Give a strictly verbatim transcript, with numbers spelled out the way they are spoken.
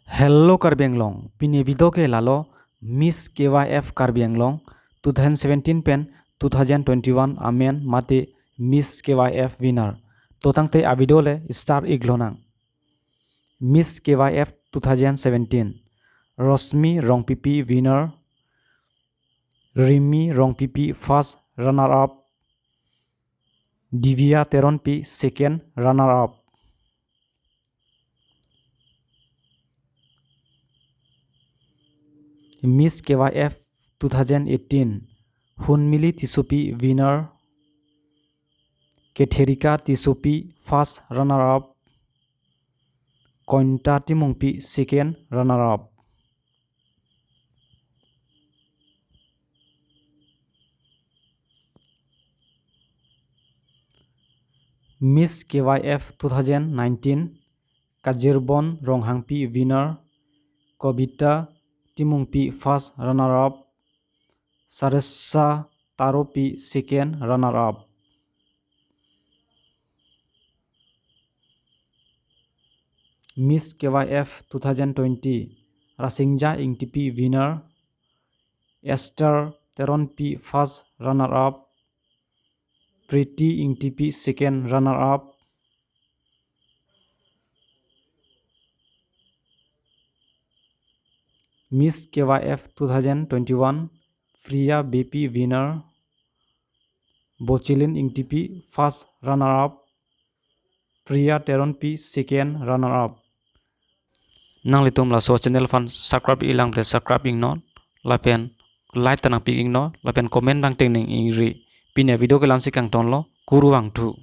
Hello Karbi Anglong, pini video ke lalo Miss K Y F Karbi Anglong two thousand seventeen pen two thousand twenty-one amen mate Miss K Y F winner. To tangte a video le start ik lonang. Miss K Y F two thousand seventeen, Rosmi Rongpipi winner, Rimi Rongpipi first runner up, Divya Teronpi second runner up. Miss K Y F two thousand eighteen, Hunmili Tissopi winner, Ketherika Tissopi first runner up, Kointa Timungpi second runner up. Miss K Y F two thousand nineteen, Kajirbon Ronghangpi winner, Kobita Timungpi first runner up, Saresa Taropi second runner up. Miss K Y F two thousand twenty, Rasingja Ingtipi winner, Esther Teronpi first runner up, Pretty Ingtipi second runner up. Miss K Y F two thousand twenty-one, Priya Beypi winner, Bochilin Ingtipi first runner up, Priya Teronpi second runner up. Nanglitum laso channel aphan subscribe ilang ple subscribe ingnon, lapen like ta nangpi ingnon, lapen comment bang tengneng ingri. Pini a video ke la-ansi kangtonlo, kurvangthu.